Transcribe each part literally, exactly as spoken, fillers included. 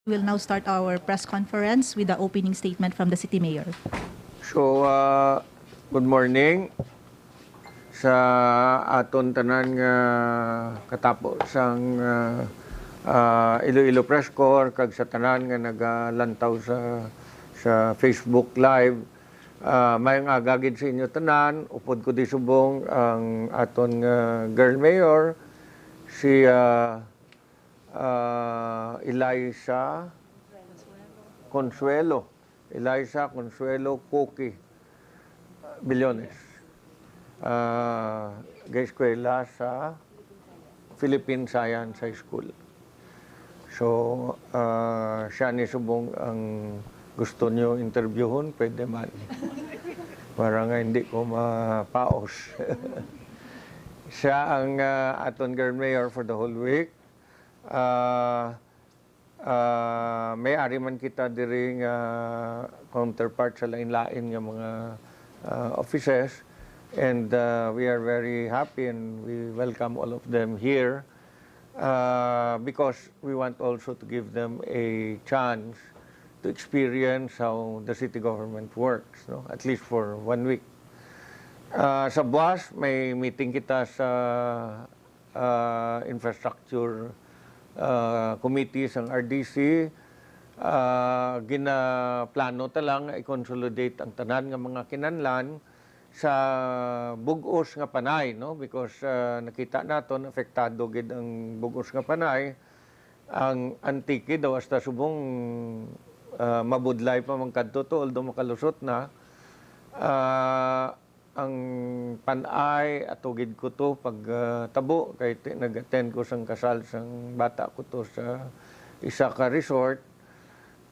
We'll now start our press conference with the opening statement from the city mayor. So, uh, good morning sa aton tanan nga katapo sang uh, uh, Iloilo Press Corps kag sa tanan nga nagalantaw sa sa Facebook Live. Uh, may aga gid sa inyo tanan. Upod ko di subong ang aton nga girl mayor, si uh, uh, Eliza Consuelo. Eliza Consuelo Coqui Billones. Uh, Ga-eskwela sa Philippine Science High School. So, uh, siya ni subong ang gusto niyo interviewon, pwede man. Para nga hindi ko mapaos. Siya ang uh, aton girl mayor for the whole week. Uh, uh, may ari man kita diri nga counterpart sa lain-lain nga mga uh, offices. And uh, we are very happy and we welcome all of them here uh, because we want also to give them a chance to experience how the city government works, no? At least for one week. Uh, sa buwas, may meeting kita sa uh, infrastructure uh, committee sang R D C. Uh, ginaplano ta lang nga i-consolidate ang tanan nga mga kinahanglan sa bug-os nga panay, no? Because uh, nakita naton apektado gid ang bug-os nga panay. Ang Antique daw hasta subong uh, mabudlay pa man kadto to, although makalusot na. Uh, ang Panay, ato gid ko to pag uh, tabo kay ti- nag-attend ko sang kasal sang bata ko to sa isa ka resort.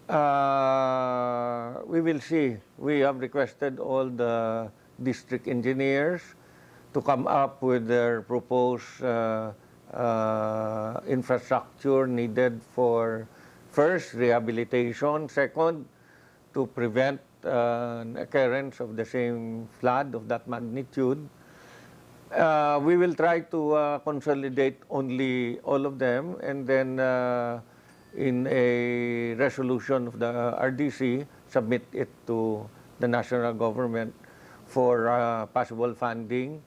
Uh, we will see. We have requested all the district engineers to come up with their proposed uh, uh, infrastructure needed for first rehabilitation, second to prevent uh, an occurrence of the same flood of that magnitude. Uh, we will try to uh, consolidate only all of them and then uh, in a resolution of the R D C, submit it to the national government for uh, possible funding.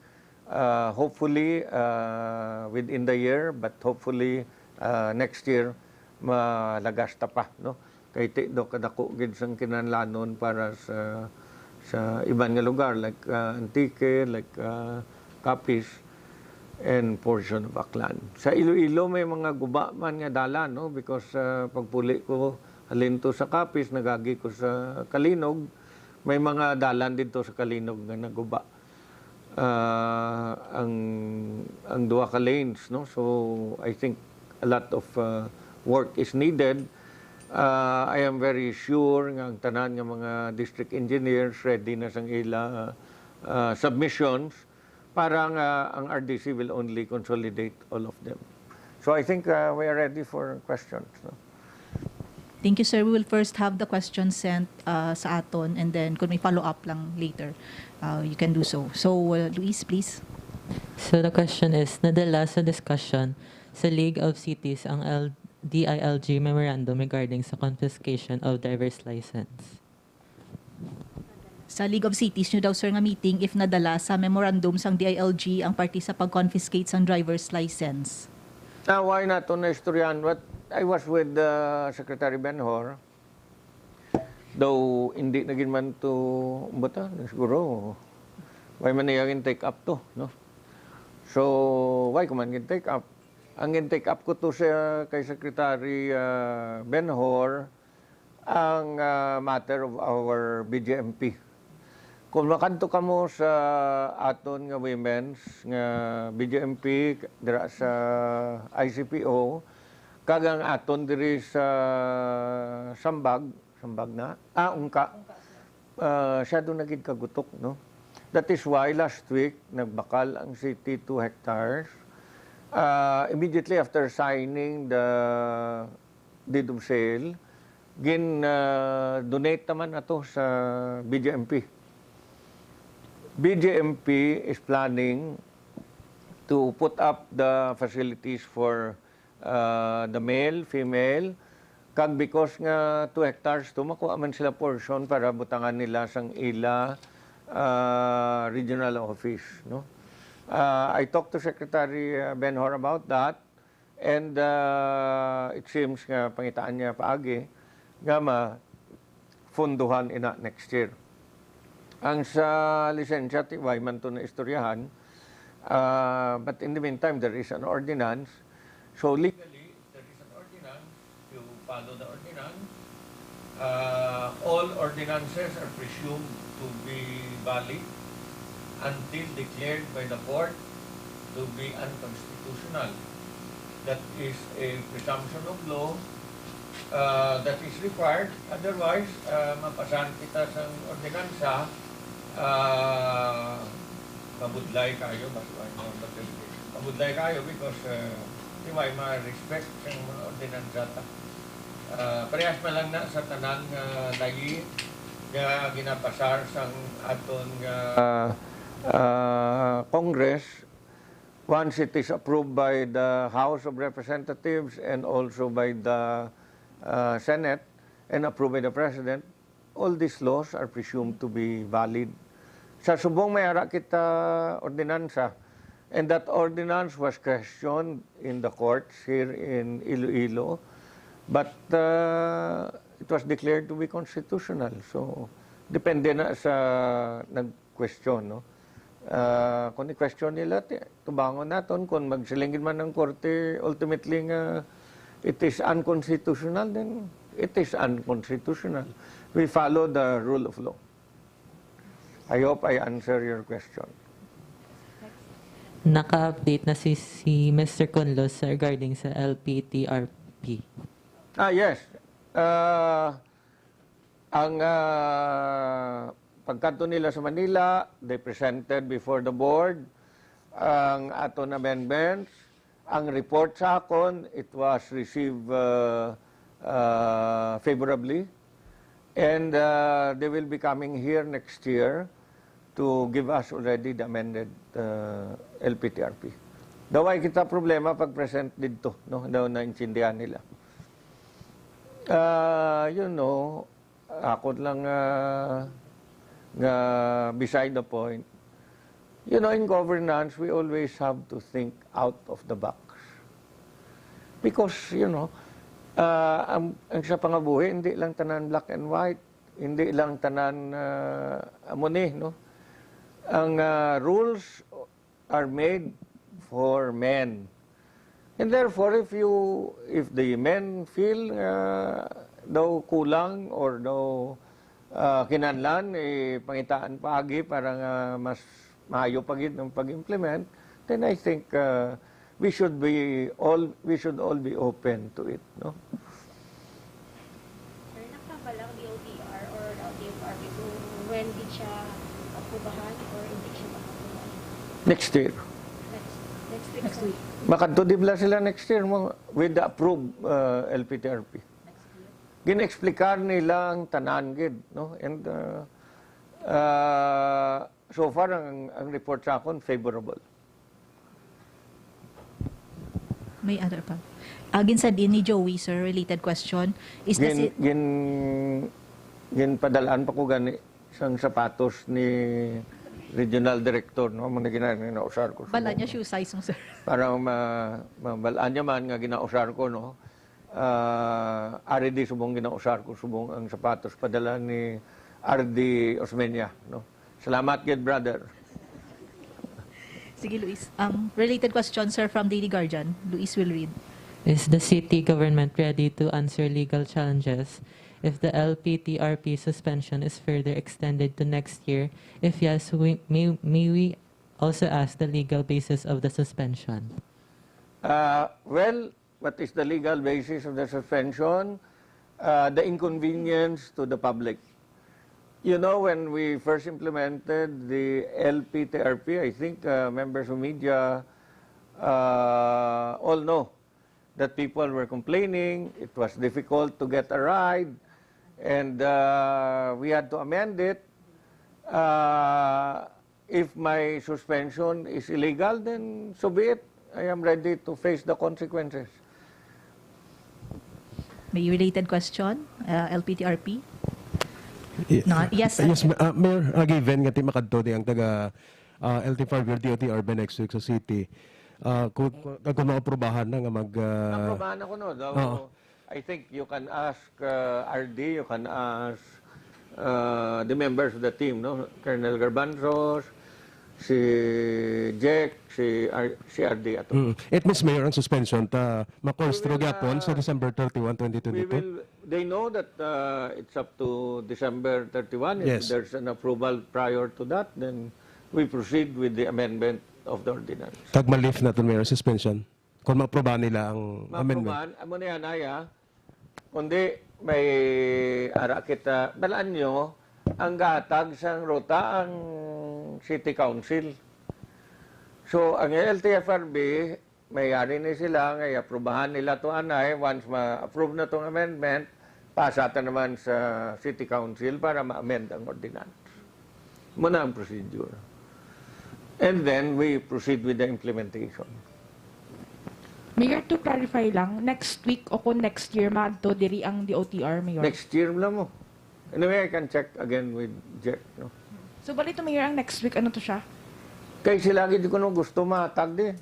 Uh, hopefully uh, within the year, but hopefully uh, next year malagas ta pa, no? Kay ti do kadako gid sang kinahanglanon para sa sa iban nga lugar like uh, Antique, like uh, Capiz, and portion of Aklan. Sa Iloilo may mga guba man nga dalan, no? Because uh, pagpuli ko halin to sa Capiz, nagagi ko sa Calinog, may mga dalan didto sa Calinog nga naguba. Uh, ang ang duha ka lanes, no? So I think a lot of uh, work is needed. Uh, I am very sure nga ang tanan nga mga district engineers ready na sang ila uh, submissions para nga ang R D C will only consolidate all of them. So I think uh, we are ready for questions. No? Thank you, sir. We will first have the questions sent uh, sa aton, and then kung may follow-up lang later, uh, you can do so. So, uh, Luis, please. So the question is, nadala sa discussion sa League of Cities ang L- D I L G memorandum regarding sa confiscation of driver's license. Sa League of Cities nyo daw, sir, nga meeting if nadala sa memorandum sang D I L G ang parte sa pag-confiscate sang driver's license? Ah, why not to na istoryahan? But I was with uh, Secretary Benhor. Though hindi na gid man to bata, siguro why man niya gin take up to, no? So why ko man gin take up? Ang gin take up ko to sa kay Secretary uh, Benhor ang uh, matter of our B J M P. Kung makadto kamo sa aton nga women's nga B J M P dira sa I C P O, kag ang aton diri sa Sambag, Sambag na, ah, Ungka, uh, siya doon naging kagutok, no? That is why last week, nagbakal ang city two hectares. Uh, immediately after signing the deed of sale, gin-donate naman ato sa B J M P. B J M P is planning to put up the facilities for uh, the male, female, Kag because nga two hectares to, makuha man sila portion para butangan nila sang ila, ah, regional office, no? Ah, I talked to Secretary, ah, Benhur about that, and, ah, it seems nga pangitaan niya paagi nga mafunduhan ina next year. Ang sa lisensya, tiway man to na istoryahan, ah, but in the meantime, there is an ordinance. So legally, there is an ordinance, you follow the ordinance. Uh, all ordinances are presumed to be valid until declared by the court to be unconstitutional. That is a presumption of law, uh, that is required. Otherwise, uh, mapasahan kita sang ordinansa, uh, mabudlay kayo, mas mabudlay kayo because, uh, di ba, ma-respect sang mga ordinansa ta. Ah, parehas man lang na sa tanan nga layi nga ginapasar sang aton nga, ah, ah, Congress, once it is approved by the House of Representatives and also by the, ah, Senate and approved by the President, all these laws are presumed to be valid. Sa subong may ara kita ordinansa, and that ordinance was questioned in the courts here in Iloilo, but, uh, it was declared to be constitutional. So, depende na sa nag-question, no? Ah, kung i-question nila, ti-, tubangon naton, kung magsiling gid man ang korte, ultimately nga it is unconstitutional, then it is unconstitutional. We follow the rule of law. I hope I answer your question. Naka-update na si, si Mister Conlos regarding sa L P T R P. Ah, yes. Ah, ang, ah, pagkadto nila sa Manila, they presented before the board ang aton amendments. Ang report sa akon, it was received, ah, ah, favorably. And, ah, they will be coming here next year to give us already the amended, ah, L P T R P. Daw ay kita problema pag-present didto, no? Daw naintindihan nila. Ah, you know, ako lang, ah, nga beside the point. You know, in governance, we always have to think out of the box. Because, you know, ah, ang, ang sa pangabuhi, hindi lang tanan black and white, hindi lang tanan, ah, amo ni, no? Ang, ah, rules are made for men. And therefore, if you, if the men feel nga daw kulang or daw, ah, kinahanglan, eh, pangitaan paagi para nga mas maayo pa gid ang pag-implement, then I think, ah, we should be all, we should all be open to it, no? Sir, nakita ba lang D O T R or L T F R P kung when gid siya aprubahan or hindi siya aprubahan? Next year. Next, next week, sir. Makadto di bala sila next year mo with the approved, uh, L P T R P. Gin-explicar nila ang tanan gid, no? And, uh, uh, so far ang, ang report sa akon favorable. May other pa. Agin sa din ni Joey, sir, related question. Is the Gin, si- gin, ginpadalaan pa ko gani sang sapatos ni regional director, no? Mga gina-, ginausar ko. Bala niya shoe size mo, sir. Para ma, mabalaan niya man nga ginausar ko, no? Ah, ari di subong ginausar ko, subong ang sapatos padala ni R D Osmeña, no? Salamat gid, brother. Sige, Luis. Um, related question, sir, from Daily Guardian. Luis will read. Is the city government ready to answer legal challenges if the L P T R P suspension is further extended to next year? If yes, we, may, may we also ask the legal basis of the suspension? Uh, well, what is the legal basis of the suspension? Uh, the inconvenience to the public. You know, when we first implemented the L P T R P, I think, uh, members of media, uh, all know that people were complaining. It was difficult to get a ride, and, uh, we had to amend it. Uh, if my suspension is illegal, then so be it. I am ready to face the consequences. May related question, uh, L P T R P? Y- No, yes, yes, sir. Ma- ah, Mayor, ah, given nga ti makadto di ang taga ah, L T five or D O T R by next week sa city. Ah, kung, kung, kung maaprubahan na nga mag ah, Aprobahan ako, no? Though, Oo. I think you can ask uh, R D, you can ask uh, the members of the team, no? Colonel Garbanzos, si Jack, si, R- si R D ato. Mm. It means, Mayor, ang suspension ta ma-construe We will, gyapon sa ah, December thirty-one, We twenty twenty-two. will, they know that uh, it's up to December thirty-one. If Yes. There's an approval prior to that, then we proceed with the amendment of the ordinance. Kag ma-lift naton, Mayor, ang suspension. Kung maaprubahan nila ang amendment. Maaprubahan, amo na yan, ay, ah. Kundi may ara kita, balaan nyo, ang gatag sang ruta ang City Council. So, ang L T F R B, may ari ni sila nga i-aprubahan nila to anay. Once ma-approve na tong amendment, pasa ta naman sa City Council para ma-amend ang ordinance. Muna ang procedure. And then we proceed with the implementation. Mayor, to clarify lang, next week o kung next year, maadto diri ang D O T R, Mayor? Next year lang mo. Anyway, I can check again with Jack. No? So, bali to, Mayor, ang next week, ano to siya? Kay sila gid kuno gusto matag di.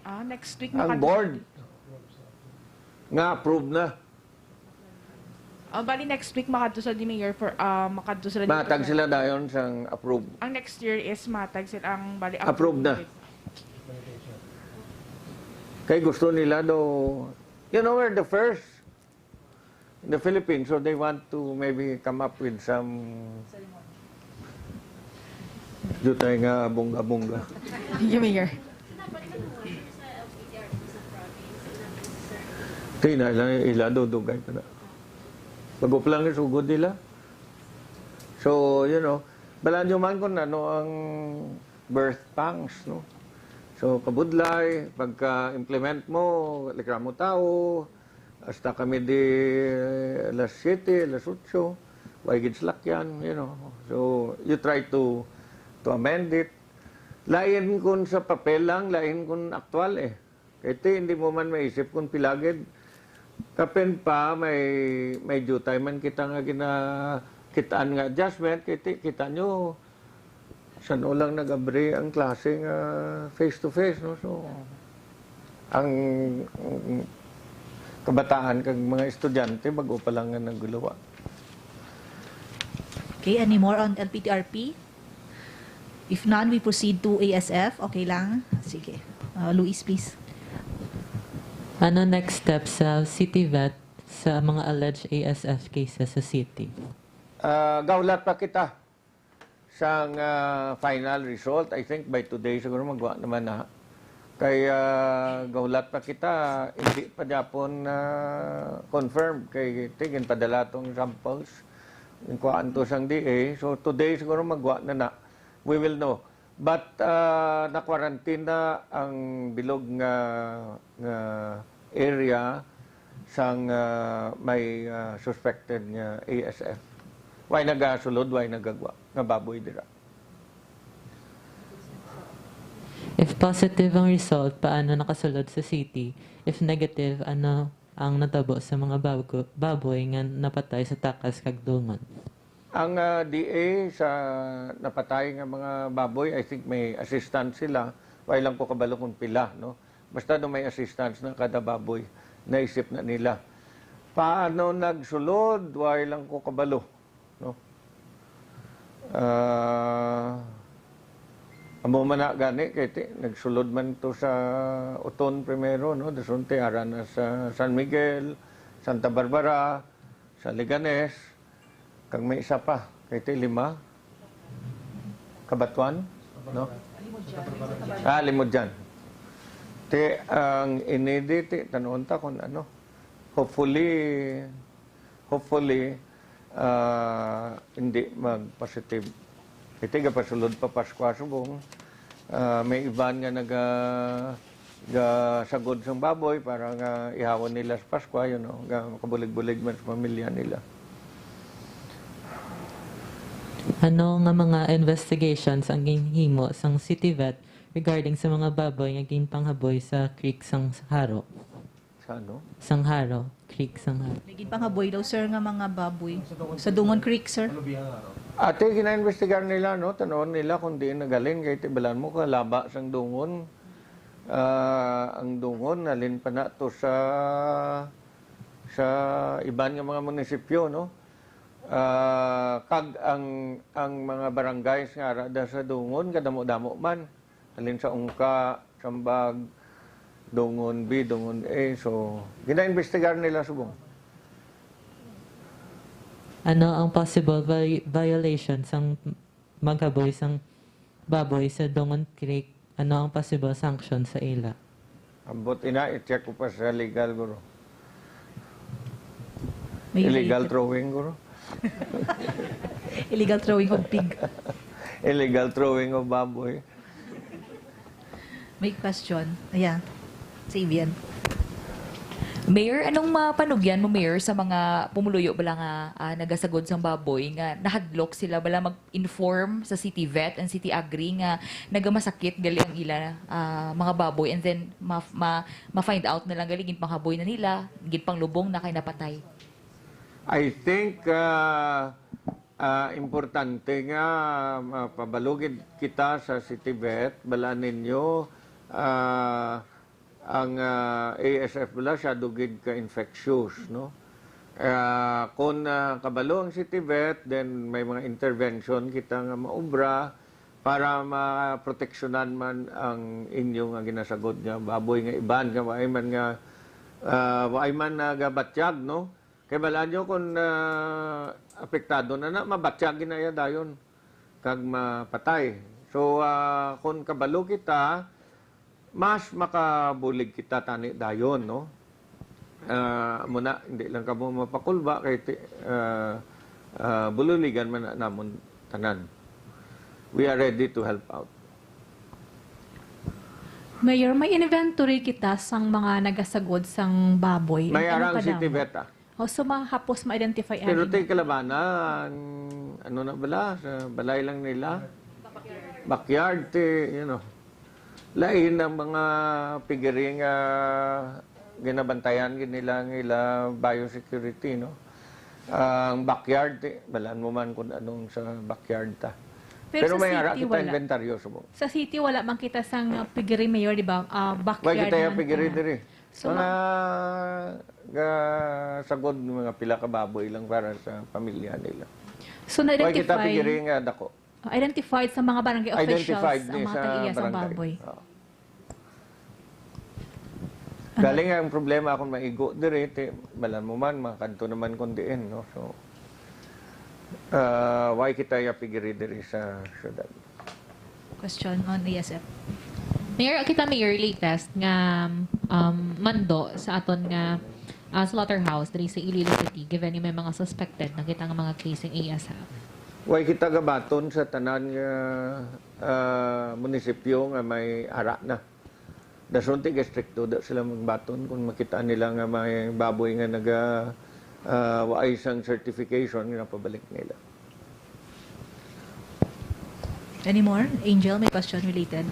Ah, next week, Ang makadto board sa- nga approve na. Ah, bali, next week, makadto sa di, Mayor, for, ah, makadto sila dito Matag sa- sila dayon sang approve. Ang next year is matag sila ang bali. Approve na. Kay gusto nila daw, you know, we're the first in the Philippines, so they want to maybe come up with some jutay nga bongga-bongga. Thank you, Mayor. Ti na ila, ila daw dugay pa na. Bago pa lang isugod nila. So, you know, balaan nyo man kung ano ang birth pangs, no? So, kabudlay, pagka-implement mo, reklamo tao, hasta kami di alas siyete, alas otso, way gid salakyan, you know. So, you try to to amend it. Lain kung sa papel lang, lain kung aktual eh. Kay ti, hindi mo man maisip kung pila gid. Kapin pa, may, may jutay man kita nga ginakitaan nga adjustment, kay ti, kita nyo, san-o lang nag-abri ang klase nga face to face, no? So, ang, ang kabataan kag mga estudyante, bago pa lang nga naguluwa. Okay, any more on L P T R P? If none, we proceed to A S F. Okay lang? Sige. Uh, Luis, please. Ano next step sa City Vet sa mga alleged A S F cases sa city? Ah, gahulat pa kita sang ah, final result. I think by today siguro magwa naman na. Kay ah, gahulat pa kita, hindi pa gyapon na confirmed kay ti ginpadala tong samples. Inkuhaan to sang D A. So today siguro magwa na na. We will know. But ah, na-quarantine na ang bilog nga, nga area sang ah, may ah, suspected nga A S F. Way nagasulod, way nagagwa nga baboy dira. If positive ang result, paano nakasulod sa city? If negative, ano ang natabo sa mga bago- baboy nga napatay sa takas kag dungon? Ang ah, D A sa napatay nga mga baboy, I think may assistance sila. Way lang ko kabalo kung pila, no? Basta do may assistance na kada baboy, naisip na nila. Paano nagsulod? Way lang ko kabalo, no? Ah, amo man na gani kay ti, nagsulod man to sa Oton primero, no? Dasunte ara na sa San Miguel, Santa Barbara, sa Leganes, kag may isa pa, kay ti lima, Cabatuan, no? Ah, Limudyan. Ti ang inidi ti tanon ta kung ano. Hopefully, hopefully ah, hindi mag-positive. Iti gapasulod pa Paskwa subong. Ah, may iban nga naga gasagod sang baboy para nga ihawon nila sa Paskwa, you know, nga makabulig-bulig man sa pamilya nila. Ano nga mga investigations ang ginhimo sang City Vet regarding sa mga baboy nga ginpanghaboy sa creek sang Haro? Sa ano? Sang Haro, Creek sang Haro. May ginpanghaboy daw, sir, nga mga baboy sa Dungon Creek, sir. Ate, ginaimbestigar nila, no? Tanawon nila kung diin nagaling, kay tibalan mo, kalaba sang Dungon. Ah, ang Dungon, halin pa na to sa, sa iban nga mga munisipyo, no? Ah, kag ang, ang mga barangays nga ara da sa Dungon, kadamo-damo man. Halin sa Ungka, Sambag, Dungon B, Dungon A. So, ginaimbestigar nila subong. Ano ang possible vi-, violation sang maghaboy sang baboy sa Dungon Creek? Ano ang possible sanction sa ila? Ambot ina, i-check ko pa sa legal, guro. May Illegal related. Throwing, guro. Illegal throwing of pig. Illegal throwing of baboy. May question. Ayan. Si Vivian. Mayor, anong mapanugyan mo, Mayor, sa mga pumuluyo bala nga, ah, nagasagod sang baboy nga nahadlok sila bala mag-inform sa City Vet and City Agri nga nagamasakit gali ang ila, ah, mga baboy, and then ma-, ma-, ma-find out na lang gali ginpanghaboy na nila, ginpanglubong na kay napatay? I think, ah, ah, importante nga mapabalo gid kita sa City Vet, balaan ninyo, ah, ang, ah, A S F bala, siya dugid ka infectious, no? Ah, kung, ah, kabalo ang City Vet, then may mga intervention kita nga maobra para maproteksyonan man ang inyo nga ginasagod nga baboy nga iban nga waay man nga, ah, waay man nagabatyag, no? Kay balaan nyo kung, ah, apektado na na, mabatyag na iya dayon kag mapatay. So, ah, kung kabalo kita, mas makabulig kita tani dayon, no? Ah, amo na, hindi lang kamo mapakulba kay ti-, ah, ah, bululigan man na namon tanan. We are ready to help out. Mayor, may inventory kita sang mga nagasagod sang baboy. May Ano arang ka City damo? Vet, ah. O, so, mahapos ma-identify Pero ang ti kalabana, ang ano na bala, sa balay lang nila. Backyard, ti, you know. Lain ang mga piggery nga ginabantayan gid nila ang ila biosecurity, no? Ang backyard, ti, balaan mo man kung anong sa backyard ta. Pero Pero sa may ara city, kita wala. Inventaryo subong. Sa city, wala man kita sang, uh, piggery, Mayor, di ba? Ah, Why backyard kita yung man piggery tanan. Diri? So, Mga ma- ga-, sagod, mga pila ka baboy lang para sa pamilya nila. So, Why kita na-identify, pigiri nga dako? uh, identified sa mga barangay Identified officials ang ni mga sa tag-iya sa barangay. Baboy. Oo. Ano? Galing ang problema akong maigo diri, ti, balaan mo man, mga kadto naman kung diin, no? So, ah, why kita ya pigiri diri sa syudad? Question on A S F. Mayor, kita, Mayor, latest nga, um, mando sa aton nga, ah, slaughterhouse diri sa Iloilo City, given nga may mga suspected na kita nga mga case ng A S F. Way kita gabaton sa tanan nga, ah, munisipyo nga may ara na. Dason ti gastrikto da sila magbaton kung makita nila nga may baboy nga naga, ah, waay sang certification nga napabalik nila. Any more? Angel, may question related?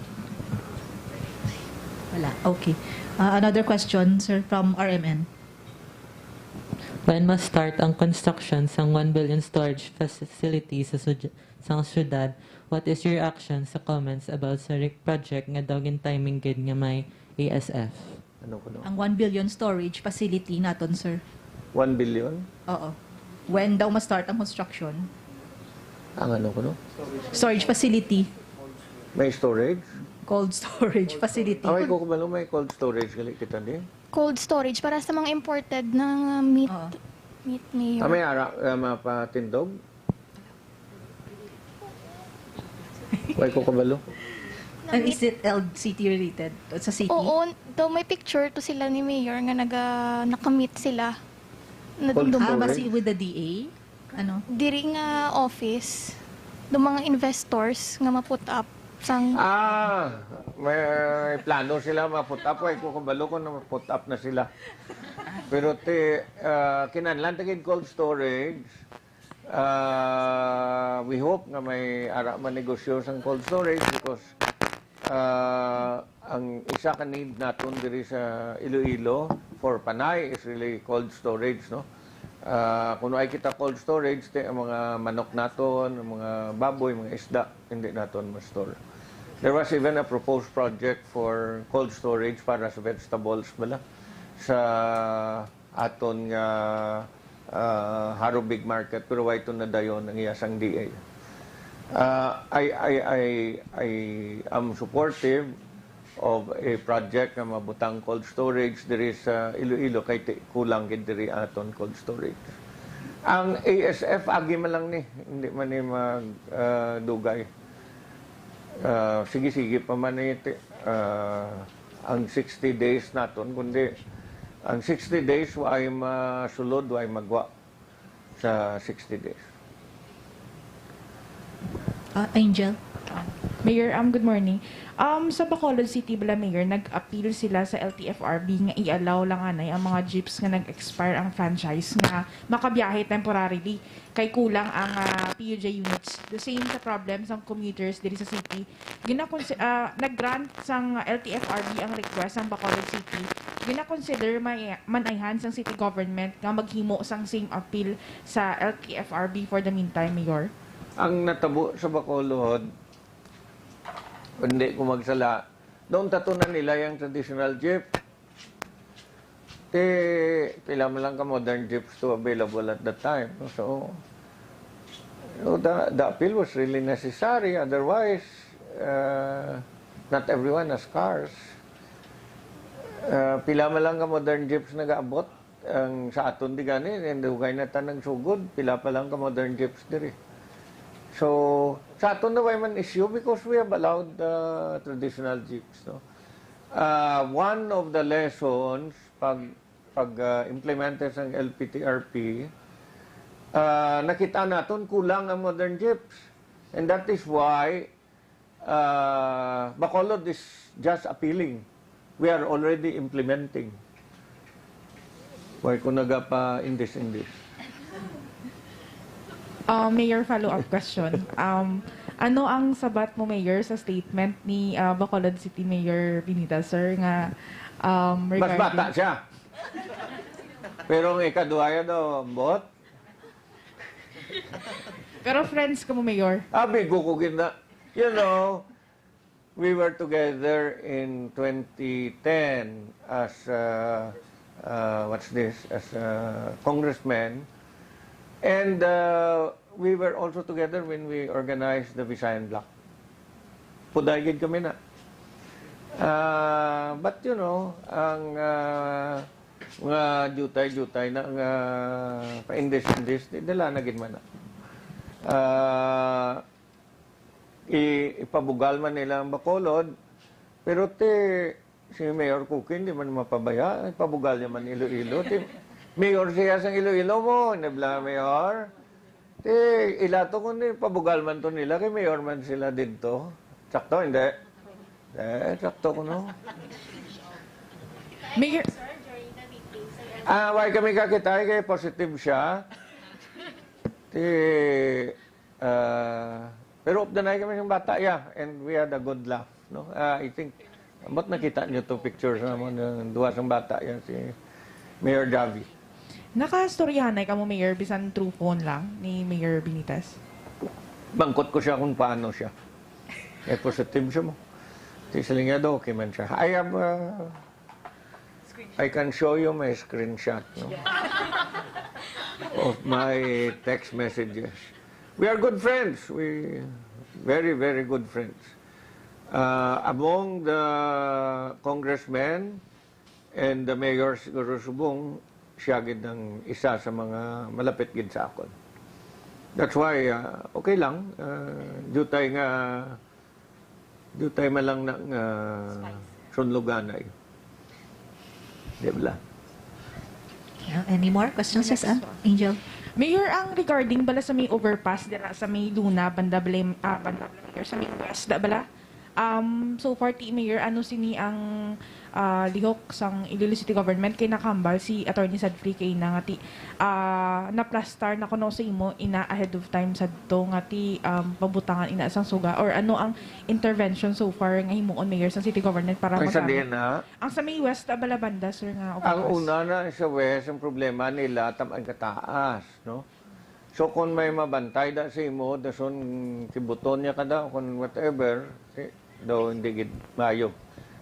Wala. Okay. Uh, another question, sir, from R M N. When must start ang construction sang one billion storage facility sa sud-, sa syudad? What is your reaction sa comments about sa RIC project nga daw gin-timing gid nga may A S F? Ano ko, no? Ang one billion storage facility naton, sir. One billion? Oo. When daw ma-start ang construction? Ang ano ko, no? Storage facility. May storage? Cold storage facility. Away ko kumalo, may cold storage gali kita di? Cold storage para sa mga imported na meat. Oo. Meat, Mayor. Ah, may ara, ah, mapatindog? Way ko kabalo. And is it L C T related? Sa city? Oo, daw may picture to sila ni Mayor nga naga-, naka-meet sila. Cold Nadumdum- Ah, storage? Basi with the D A? Ano? Diri nga office, do mga investors nga ma-put up sang Ah, may plano sila ma-put up. Way ko kabalo kung ma-put up na sila. Pero ti, ah, kinahanglan ta gid cold storage. Ah, we hope nga may ara man negosyo sang cold storage because, ah, Ang isa ka need naton diri sa Iloilo for Panay is really cold storage, no? Ah, kung ay kita cold storage, ti, ang mga manok naton, ang mga baboy, mga isda, hindi naton ma-store. There was even a proposed project for cold storage para sa vegetables bala sa aton nga, ah, Harobig Market, pero way to nadayon ang iya sang D A. Ah, I, I, I, I am supportive of a project nga mabutang cold storage diri sa Iloilo kay ti-, kulang gid diri aton cold storage. Ang A S F agi man lang ni, hindi man ni mag, ah, dugay. Ah, sige-sige pa man ni ti-, ah, ang sixty days naton, kundi ang sixty days wa ay masulod, wa ay magwa sa sixty days. Ah, Angel? Mayor, um, good morning. Um, sa Bacolod City bala, Mayor, nag-appeal sila sa L T F R B nga i-allow lang anay ang mga jeeps nga nag-expire ang franchise nga makabiyahe temporarily kay kulang ang ah, P U J units. The same sa problem sang commuters diri sa city. Ginakonsi- ah, nag-grant sang L T F R B ang request sang Bacolod City. Ginakonsider may manayhan sang city government nga maghimo sang same appeal sa L T F R B for the meantime, Mayor? Ang natabo sa Bacolod, hindi ko magsala, doon tato na nila yung traditional jeep. Ti, pila man lang ka modern jeeps to available at that time. So, so the, the appeal was really necessary. Otherwise, uh, not everyone has cars. Uh, pila man lang ka modern jeeps nagaabot. Ang sa aton di gani, and dugay na ta nagsugod, pila pa lang ka modern jeeps diri. So, sa aton na way man issue because we have allowed the traditional jeeps, no? Uh, one of the lessons pag pag uh, implemented sang L P T R P, uh, nakita naton kulang ang modern jeeps. And that is why uh, Bacolod is just appealing. We are already implementing. Why ko nagapa-indis-indis? Uh, Mayor, follow-up question. Um, ano ang sabat mo, Mayor, sa statement ni uh, Bacolod City Mayor Benitez, sir, nga um, Mas regarding... bata siya. Pero ang ikaduhaya daw, ambot. Pero friends ka mo, Mayor. Amigo ko gina. You know, we were together in twenty ten as, uh, uh, what's this, as a congressman. And uh, we were also together when we organized the Visayan Bloc. Puday gid kami na. Ah, but you know, ang ah, mga jutay-jutay na nga paindis-indis, di nila na gid man na. Ah, i- ipabugal man nila ang Bacolod, pero ti si Mayor Cookie hindi man mapabaya, ipabugal niya man Iloilo. Ti Mayor siya sang Iloilo mo, nabla Mayor. Ti ilato ko ni pabugal man to nila kay Mayor man sila didto. Sakto, hindi? Eh, sakto ko no. Mayor, Ah, why kami kakita kay positive siya. Ti ah, pero updanay kami ng bata, yeah, and we had a good laugh, no? Ah, I think, ambot nakita niyo to pictures naman ng duwa sang bata, yeah, si Mayor Javi. Nakastoryahanay ka mo, Mayor, bisan through phone lang ni Mayor Benitez? Bangkot ko siya kung paano siya. Eh, positive siya mo. Ti siling niya daw, okay man siya. I have, uh, I can show you my screenshot, no? Of my text messages. We are good friends. We very, very good friends. Uh, among the congressmen and the mayor siguro subong, siya gid ang isa sa mga malapit gid sa akon. That's why, uh, okay lang. Uh, dutay nga Dutay man lang na nga sunluganay. Di ba? Yeah, any more questions, Next ah? one. Angel? Mayor, ang regarding bala sa may overpass dira sa may Luna, banda bala, ah, banda bala, Mayor, sa may west da bala. Um, so far, ti Mayor, ano sini ang ah, lihok sang Iloilo City Government kay nakahambal si Attorney Sadfree kay ina nga ti, ah, naplastar na kuno sa imo ina ahead of time sadto nga ti, um, pabutangan ina sang suga, or ano ang intervention so far nga himuon, Mayor, sang City Government para Ang sa magkamit? Diyan na? Ang sa may west, ah, bala banda, sir, nga Ang overpass. Una na sa west, ang problema nila, tam-, ang kataas, no? So, kung may mabantay da sa imo, dason kibuton niya ka daw, kung whatever, eh, daw hindi gid maayo.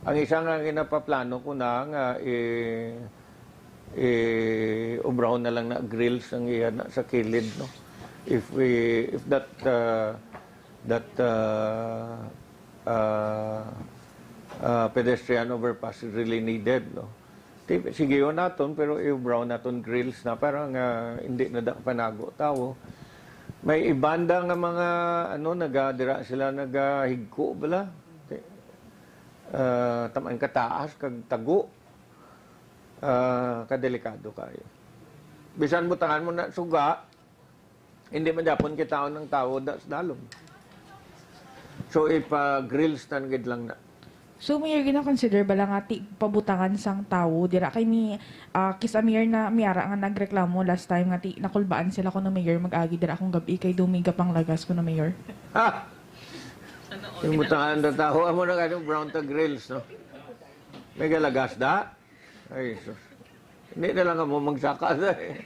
Ang isa nga ginapaplano ko na nga, eh, eh, ubrahon na lang na grills ang iya na sa kilid, no? If we, if that, uh, that, uh, uh, uh, pedestrian overpass is really needed, no? Ti-, sige yun naton, pero i-brown naton grills na para nga hindi na da panago tawo. May ibanda nga mga, ano, naga-, dira sila nagahigko bala. Ti-, ah, taman kataas kag tago. Ah, kadelikado kayo. Bisan butangan mo na suga, hindi man gyapon kitaon ang tawo da sa dalom. So, ipa-grills tan gid lang na. So, Mayor, gina-consider bala nga ti pabutangan sang tawo dira kay ni, ah, Kis Amir na Miara nga nagreklamo last time nga ti nakulbaan sila kuno, Mayor, mag-agi dira akong gab-i kay dumigap ang lagas kuno, Mayor. Ha? Yung butangan na tawo, amo na gani brown ta grills, no? May galagas da? Ay, sus. Hindi na lang mo magsaka da eh.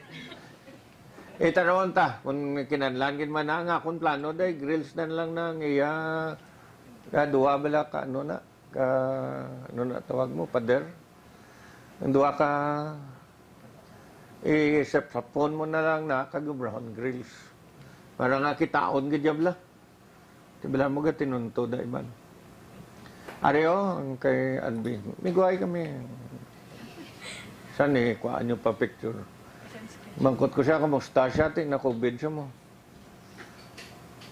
Eh, tanawon ta, kung kinahanglan gid man na, ang akon plano day, grills na lang na ang iya, ka duha bala ka, ano na, ka, ano na tawag mo, pader? Ang duha ka, isip-sapon mo na lang na, kag brown grills. Para nga kitaon gid bala. Ti bala mo ga tinunto da iban. Ari, oh, ang kay Alvin. Miguay kami. Saan eh, kuhaan niyo pa picture. Mangkot ko siya, "Kamusta siya? Ti na-covid siya mo."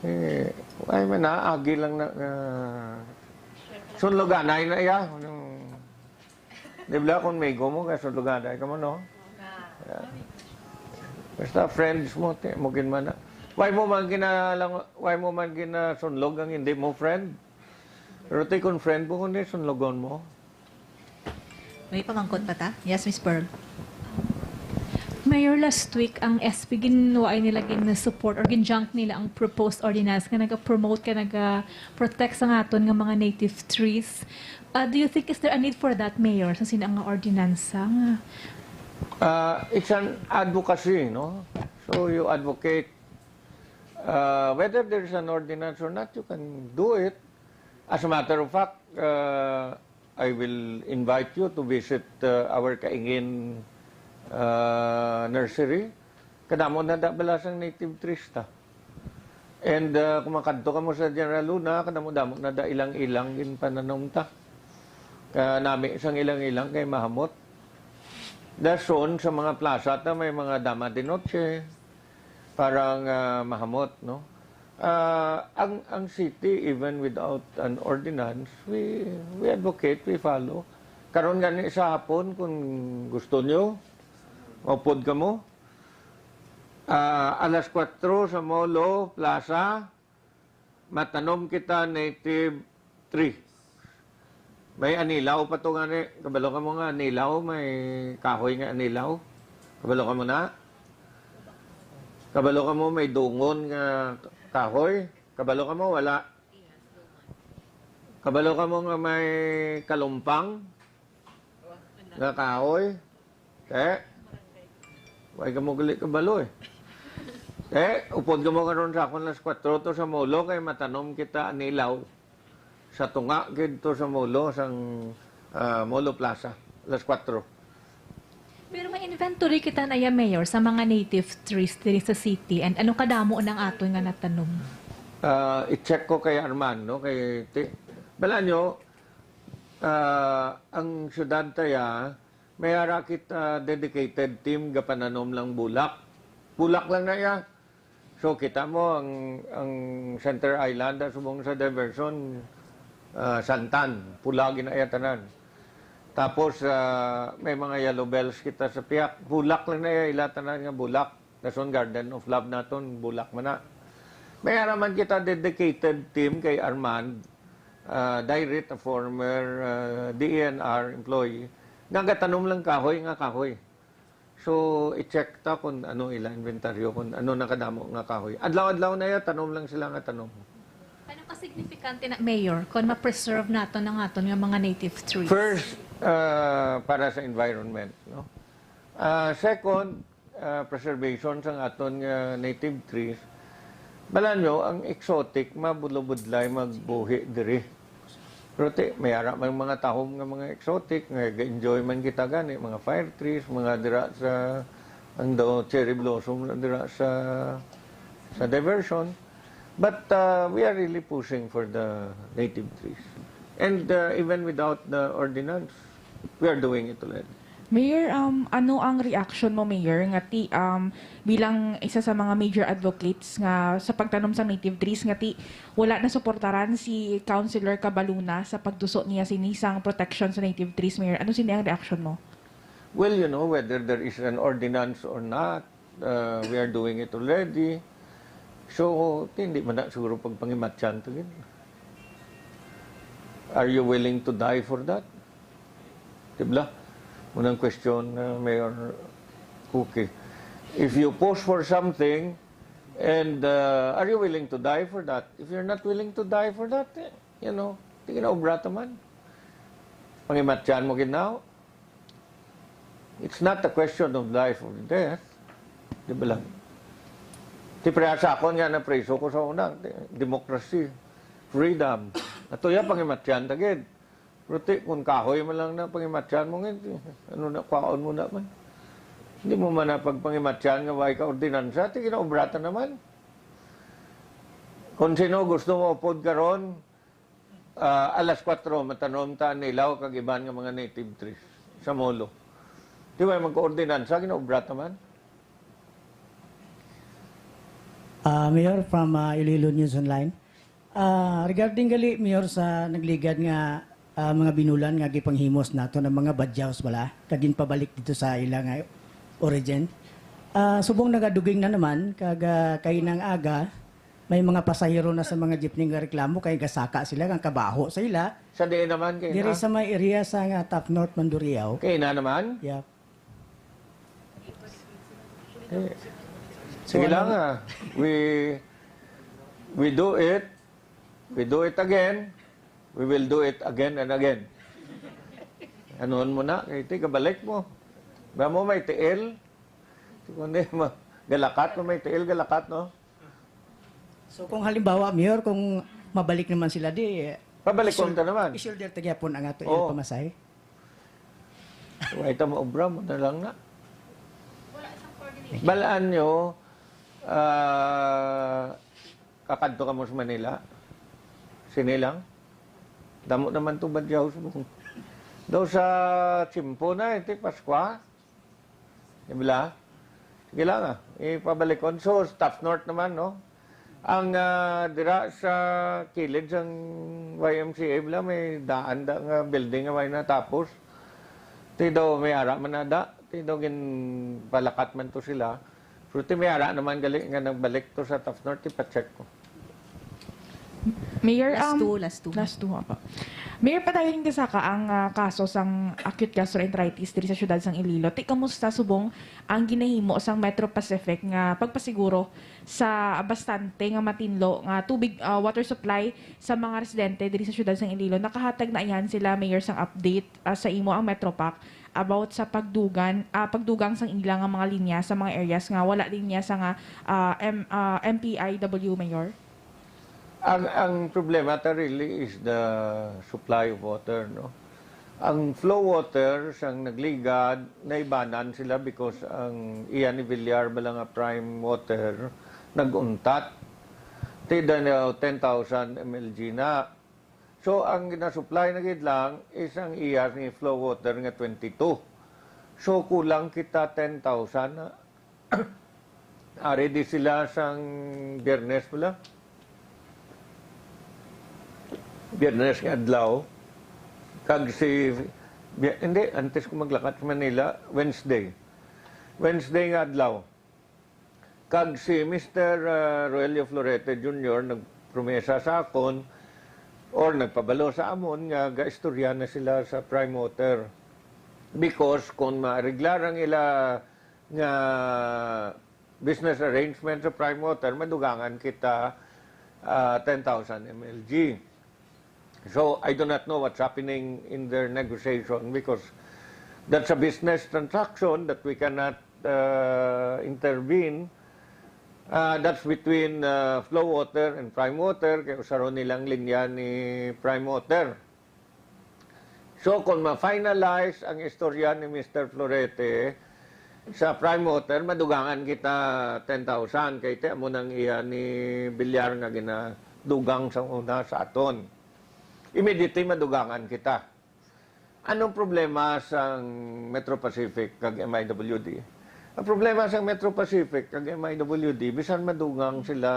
Eh, ay, man, naagi lang na, ah, sunloganay na iya. Anong Di ba, kung may gumo ka, sulugan, ay ka mo, no? Yeah. Basta friends mo, ti, mo gin man na. Why mo man ginalang, why mo man ginasunlog ang hindi mo friend? Pero ti, kung friend mo, kundi sunlogon mo. May pamangkot pa ta? Yes, Miss Pearl. Mayor, last week, ang S P ginwaay nila gin-support or gin-junk nila ang proposed ordinance nga naga-promote ka, naga-protect sa aton nga mga native trees. Ah, do you think is there a need for that, Mayor, sa sina nga ordinansa nga? Ah, it's an advocacy, no? So you advocate, uh, whether there's an ordinance or not, you can do it. As a matter of fact, uh, I will invite you to visit, uh, our Kaingin, uh, nursery. Kadamo na da bala sang native trees ta. And, uh, kung makadto ka mo sa General Luna, kadamo-damo na da ilang-ilang ginpananom ta. Kaya nami sang ilang-ilang kay mahamot. Dason sa mga plaza ta may mga dama de noche para nga mahamot, no? Ah, ang, ang city, even without an ordinance, we, we advocate, we follow. Karon gani sa hapon, kung gusto nyo, maupod kamo. Ah, alas kuwatro sa Molo Plaza, matanom kita native tree. May anilaw pa to gani. Kabalo ka mo nga anilaw, may kahoy nga anilaw. Kabalo ka mo na? Kabalo ka mo may dungon nga kahoy? Kabalo ka mo wala? Kabalo ka mo nga may kalumpang nga kahoy? Te, way ka mo gali kabalo eh. Te, upod ka mo karon sa akon alas kuwatro to sa Molo kay matanom kita anilaw sa tunga gid to sa Molo, sang, ah, Molo Plaza, alas kuwatro. Pero may inventory kita na ya, Mayor, sa mga native trees diri sa city, and ano kadamo nang aton nga natanom? Ah, i-check ko kay Arman, no? Kay ti-, bala nyo, ah, ang syudad ta ya, may ara kita dedicated team gapananom lang bulak. Bulak lang na ya. So, kita mo ang, ang Center Island, ah, subong sa diversion, ah, santan, pula gid na iya tanan. Tapos, ah, may mga yellow bells kita sa piyak. Bulak lang na iya, ila tanan nga bulak. Dason Garden of Love naton, bulak man na. May ara man kita dedicated team kay Armand uh, Dairit, a former uh, D E N R employee, nagatanom lang kahoy nga kahoy. So, i-check ta kung ano ila inventaryo, kung ano nakadamo nga kahoy. Adlaw-adlaw na ya, tanom lang sila nga tanom. Ano ka signifikante na, Mayor, kung ma-preserve nato ang aton nga mga native trees? First, uh, para sa environment, no? Uh, second, uh, preservation sang aton nga native trees. Balaan nyo, ang exotic, mabudlay magbuhi diri. Pero ti, may ara man mga tahom nga mga exotic, nga ga-enjoy man kita gani, mga fire trees, mga dira sa, ang daw, cherry blossom na dira sa, sa diversion. But uh, we are really pushing for the native trees. And uh, even without the ordinance, we are doing it already. Mayor, um, ano ang reaction mo, Mayor, nga ti um, bilang isa sa mga major advocates nga sa pagtanom sa native trees nga ti wala na suportaran si Councilor Cabaluna sa pagtuso niya sini sang protection sa native trees, Mayor? Ano sini ang reaction mo? Well, you know, whether there is an ordinance or not, uh, we are doing it already. So, hindi man na siguro pagpangimatyan to gid. Are you willing to die for that? Dibla? Unang question, uh, Mayor Cookie. If you push for something, and uh, are you willing to die for that? If you're not willing to die for that, eh, you know, di ka na obra ta man. Pangimatyan mo gid na. It's not a question of life or death. Di ba lang? Ti pareha sa akon nga napriso ko sa una, democracy, freedom. Ato ya pangimatyan ta gid. Pero ti, kung kahoy man lang na pangimatyan mo ngin, ano na, kwaon mo na man. Hindi mo man na pagpangimatyan nga way ka ordinansa, ti ginaobra ta naman. Kung sino gusto mo upod karon, ah, alas kwatro, matanom ta ang nilaw kag iban nga mga native trees sa Molo. Di ba, magkoordinansa, ginaobra ta man? Ah, Mayor, from ah, Iloilo News Online. Ah, regarding gali, Mayor, sa nagligad nga ah, mga binulan nga gipanghimos nato ng mga badyaws bala, kag ginpabalik dito sa ila nga origin. Ah, subong nagaduging na naman, kag ah, kainang aga, may mga pasahero na sa mga jeepney nga reklamo kay gasaka sila nga kabaho sa ila. Sa diin naman kay Diri na? Sa may area sa nga Top North Manduriao. Kay na naman? Yep. Eh, sige lang ah. We, we do it. We do it again. We will do it again and again. Anuon mo na, kay ti, kabalik mo. Ba mo may tiil? Kundi ma- galakat mo may tiil, galakat, no? So kung halimbawa, Mayor, kung mabalik naman sila di, Pabalik ko ta naman. I-shoulder ta gyapon ang ato Oo. Pamasahe. Way ta maobra mo na lang na. Balaan nyo, ah, kakadto ka mo sa Manila. Sini lang. Damo naman to badyaw subong. Daw sa tiyempo na, iti Paskwa. Di ba? Sige lang ah. Ipabalikon. So, Top North naman, no? Ang ah, dira sa kilid sang Y M C A bala, may daan da nga building nga may natapos. Ti daw may ara man na da. Ti daw ginpalakat man to sila. Pero ti may ara naman gali nga nagbalik to sa Top North, ipa-check ko. Mayor, Last um, two, last two. Last two, apa. Mayor, padayon gasaka ang ah, kaso sang acute gastroenteritis diri sa siyudad sang Iloilo. Ti, kamusta subong ang ginahimo sang Metro Pacific nga pagpasiguro sa bastante nga matinlo nga tubig, ah, water supply sa mga residente diri sa siyudad sang Iloilo? Nakahatag na ayhan sila, Mayor, sang update ah, sa imo ang Metro Pac about sa pagdugan, ah, pagdugang sang ila nga mga linya sa mga areas nga wala linya sa nga ah, M, ah, M P I W, Mayor? Ang, ang problema ta really is the supply of water, no? Ang flow water sang nagligad, naibanan sila because ang iya ni Villar bala nga prime water nag-untat. Ti daw ten thousand M L G na. So ang ginasupply na gid lang is ang iya ni flow water nga twenty-two. So kulang kita ten thousand na. Ari di sila sang Biyernes pala. Biyernes nga adlaw. Kag si, Bi- hindi, antes ko maglakat sa Manila, Wednesday. Wednesday nga adlaw. Kag si Mister uh, Roelio Florete Junior nagpromesa sa akon, or nagpabalo sa amon nga gaistorya na sila sa Prime Water. Because kung maareglar ang ila nga business arrangement sa Prime Water, madugangan kita, ah, ten thousand M L G. So, I do not know what's happening in their negotiation because that's a business transaction that we cannot, uh, intervene. Uh, that's between, uh, Flow Water and Prime Water, kay usa ron nilang linya ni Prime Water. So, kung ma-finalize ang istorya ni Mister Florete sa Prime Water, madugangan kita ten thousand, kay ti amo nang iya ni Villar nga ginadugang sa una sa aton. Immediately, madugangan kita. Anong problema sa Metro Pacific kag M I W D? Ang problema sa Metro Pacific kag M I W D, bisan madugang sila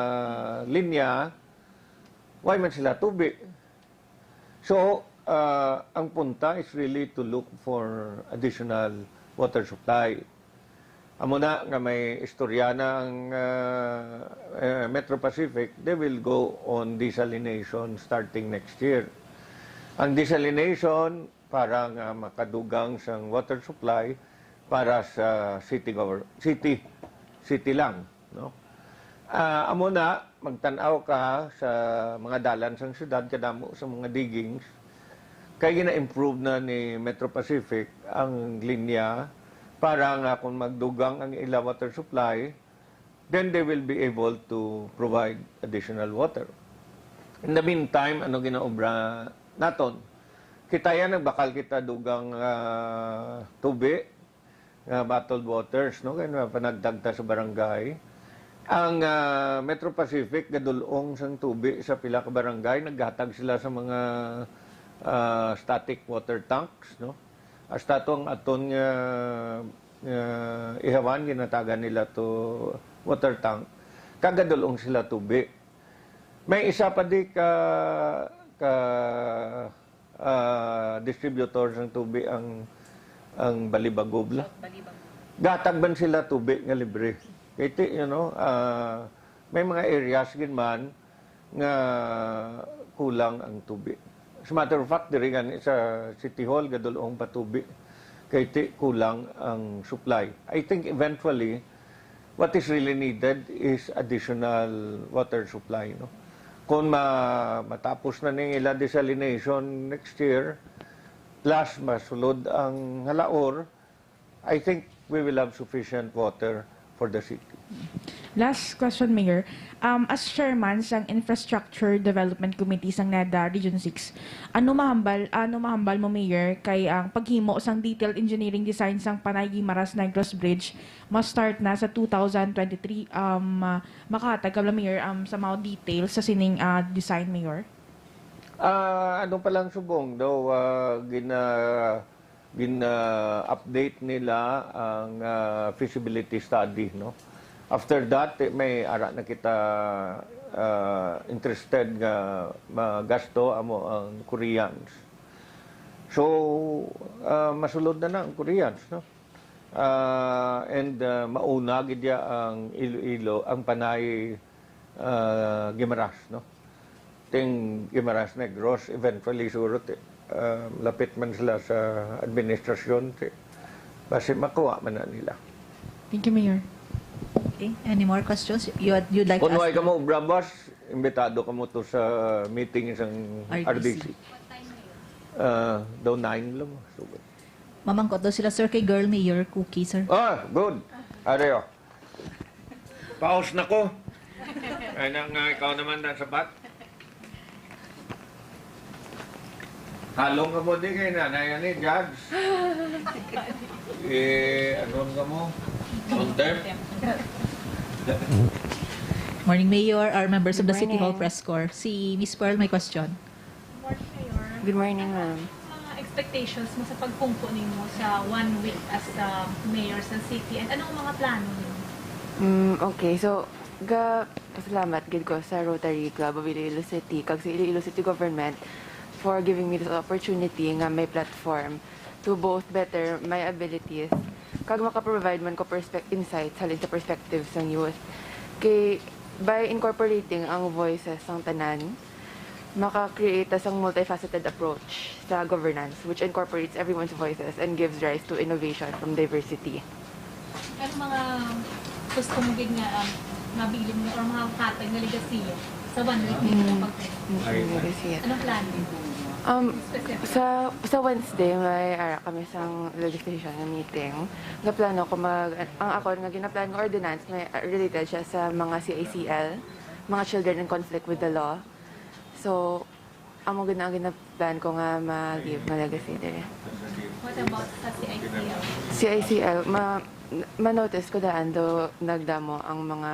linya, why man sila tubi? So, uh, ang punta is really to look for additional water supply. Amo na nga may istorya na ang, uh, uh, Metro Pacific, they will go on desalination starting next year. Ang desalination para nga makadugang sang water supply para sa city govern-, city, city lang, no? Ah, amo na, magtan-aw ka sa mga dalan sang syudad, kadamo sa mga diggings, kay gina-improve na ni Metro Pacific ang linya para nga kung magdugang ang ila water supply, then they will be able to provide additional water. In the meantime, ano ginaobra naton? Kita yan, nagbakal kita dugang, ah, tubi, nga bottled waters, no? Kaya napanagtag ta sa barangay. Ang, ah, Metro Pacific, gadulong sang tubi sa pila ka barangay, naghatag sila sa mga, ah, static water tanks, no? Hasta to ang aton nga, nga ihawan, ginatagan nila to water tank. Kag gadulong sila tubi. May isa pa di ka, ka, ah, distributor sang tubi ang, ang Balibagob la. South Balibagob. Gatag man sila tubi nga libre. Kay ti, you know, ah, may mga areas gid man nga kulang ang tubi. As a matter of fact, diri gani sa City Hall, gadulong pa tubi. Kay ti, kulang ang supply. I think eventually, what is really needed is additional water supply, no? Kung ma-, matapos na ning ila desalination next year, plus masulod ang Jalaor, I think we will have sufficient water for the city. Last question, Mayor. Um, as chairman sang Infrastructure Development Committee sang NEDA Region six, ano mahambal, ano mahambal mo, Mayor, kay ang paghimo sang detailed engineering design sang Panay Guimaras Negros Bridge ma-start na sa two thousand twenty-three? Um, ah, makahatag ka bala, Mayor, um, sa mga details sa sining, ah, design, Mayor? Ah, ano pa lang subong daw, ah, gina-, gina-update nila ang, ah, feasibility study, no? After that, eh, may ara na kita, ah, interested nga magasto amo ang Koreans. So, ah, masulod na na ang Koreans, no? Ah, and, ah, mauna gid ya ang Iloilo, ang Panay, ah, Guimaras, no? Ting Guimaras Negros, eventually, siguro, ti-, ah, lapit man sila sa administrasyon, ti-, basi makuha man na nila. Thank you, Mayor. Okay, any more questions? You, you'd like to Kung ask way kamo, Brabas, imbitado kamo to sa meeting sang R D C. R D C. Ah, daw nine lang. So, Mamangkot daw sila, sir, kay girl mayor, Cookie, sir. Ah, good. Ari, oh. Paos na ko. Ay, na nga, ikaw naman na sabat. Halong ka mo di kay nanay ani, Judge. Eh, ano ka mo? Contempt? Morning, Mayor, our members of the City Hall Morning. Press Corps. Si Miss Pearl may question. Good morning, Mayor. Good morning, ma'am. Ano ang mga expectations mo sa pagpungko nimo sa one week as, uh, mayor sa city, and ano ang mga plano nimo? Mm, okay. So, ga-, pasalamat gid ko sa Rotary Club of Iloilo City kag sa Iloilo City Government for giving me this opportunity nga may platform to both better my abilities kag maka-provide man ko perspec-, insights halin sa perspective sang youth. Kay, by incorporating ang voices sang tanan, Maka-create ta sang multifaceted approach sa governance, which incorporates everyone's voices and gives rise to innovation from diversity. Ano mga gusto mo gid nga um, mabilin mo or mga katag nga legasiya sa One Week Meeting? Mm, legacy. Anong plan mo? Um, sa sa Wednesday, may ara kami sang legislation nga meeting. Nga plano ko mag, ang akon nga ginaplan nga ordinance may uh, related siya sa mga C I C L, mga children in conflict with the law. So, amo gid ang ginaplan ko nga ma-give nga legacy diri. What about sa C I C L? C I C L, ma, ma-notice ko daan do nagdamo ang mga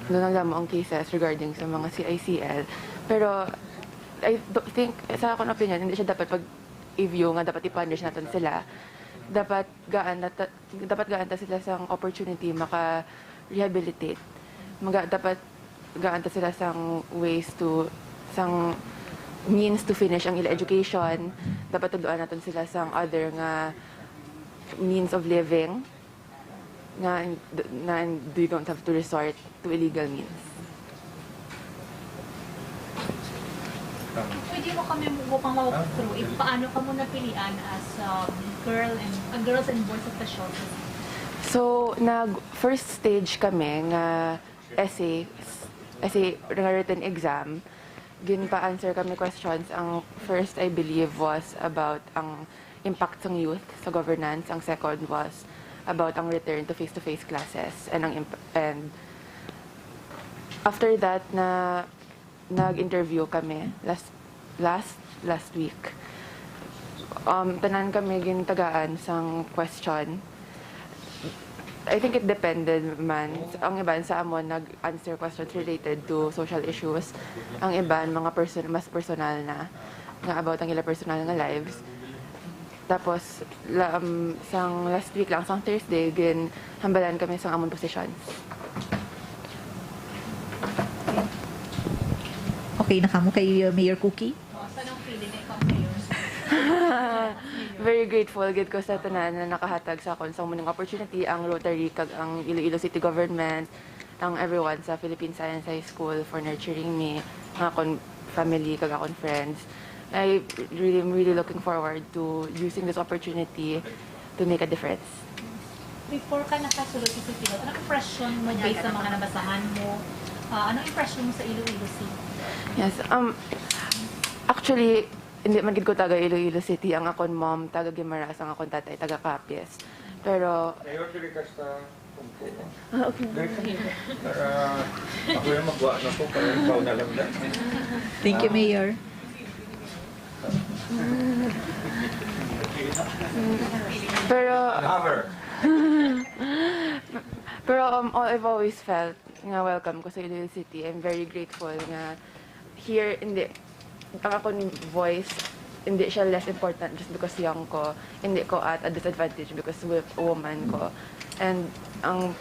do nagdamo ang cases regarding sa mga C I C L. Pero I do think, sa akong opinion, hindi siya dapat pag-i-view nga dapat i-punish naton sila. Dapat gaan nata, dapat gaan ta sila sang opportunity maka-rehabilitate. Maga, dapat gaan ta sila sang ways to, sang means to finish ang ila education. Dapat tudloan naton sila sang other nga means of living nga, nga they don't have to resort to illegal means. Pwede mo kami mo pang walk through if paano ka mo napilian as um, girl and uh, girls and boys of the show? So, nag first stage kami nga essay, essay nga written exam. Ginpa-answer kami questions. Ang first, I believe, was about ang impact sang youth sa governance. Ang second was about ang return to face-to-face classes and ang imp- and after that na nag-interview kami last last last week. Um, tanan kami gintagaan sang question. I think it depended man. Ang iban sa amon nag-answer questions related to social issues. Ang iban, mga person, mas personal na, nga about ang ila personal nga lives. Tapos, la, um, sang last week lang, sang Thursday, ginhambalan kami sang amon positions. Okay na kamo kay uh, Mayor Cookie? Oh, so anong feeling na ikaw ngayon? Very grateful gid ko sa tanan na nakahatag sa akon sang muning opportunity, ang Rotary kag ang Iloilo City Government, ang everyone sa Philippine Science High School for nurturing me, ang akon family kag akon friends. I really, I'm really looking forward to using this opportunity to make a difference. Before ka nakasulod sa City Hall, anong impression mo based sa mga nabasahan mo? Ah, anong impression mo sa Iloilo City? Yes, um, actually, hindi man gid ko taga Iloilo City. Ang akon mom taga Guimaras, ang akon tatay taga Capiz. Pero Mayor, diri ka sa Kumpo. Ah, okay. Diri ka. Para ako yung magwa na po, para ikaw na lang na. Thank you, Mayor. Pero Cover. Pero um, all, I've always felt nga welcome ko sa Iloilo City. I'm very grateful nga here, hindi, ang akong voice, hindi siya less important just because young ko. Hindi ko at a disadvantage because wo- woman ko. And ang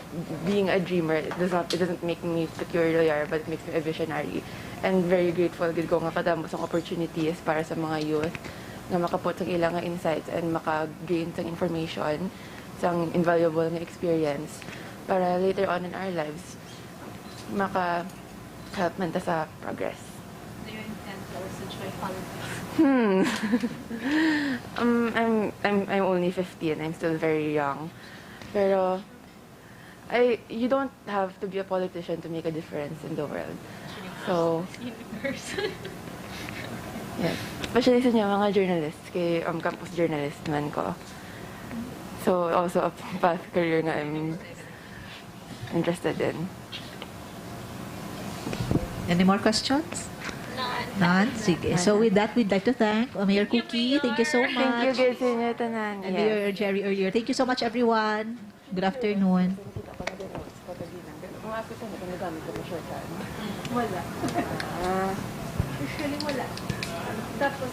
being a dreamer, it does not it doesn't make me peculiar, but it makes me a visionary. And very grateful gid ko nga kadamo sang opportunities para sa mga youth nga makaput sang ila nga insights and maka-gain sang information, sang invaluable nga experience para later on in our lives maka-help man ta sa progress. Do you intend to also try politics? Hmm. um, I'm I'm I'm only fifteen. I'm still very young. Pero I you don't have to be a politician to make a difference in the world. So, Universe. yeah. Especially sa inyo, mga journalists, kay um, campus journalist man ko. So, also a path career nga I'm interested in. Any more questions? None? Sige. So with that, we'd like to thank uh, Mayor Cookie. Thank you so much. Thank you gid sa inyo tanan. And Yes. Mayor Jerry earlier. Thank you so much, everyone. Good afternoon. Wala. Usually wala. Tapos,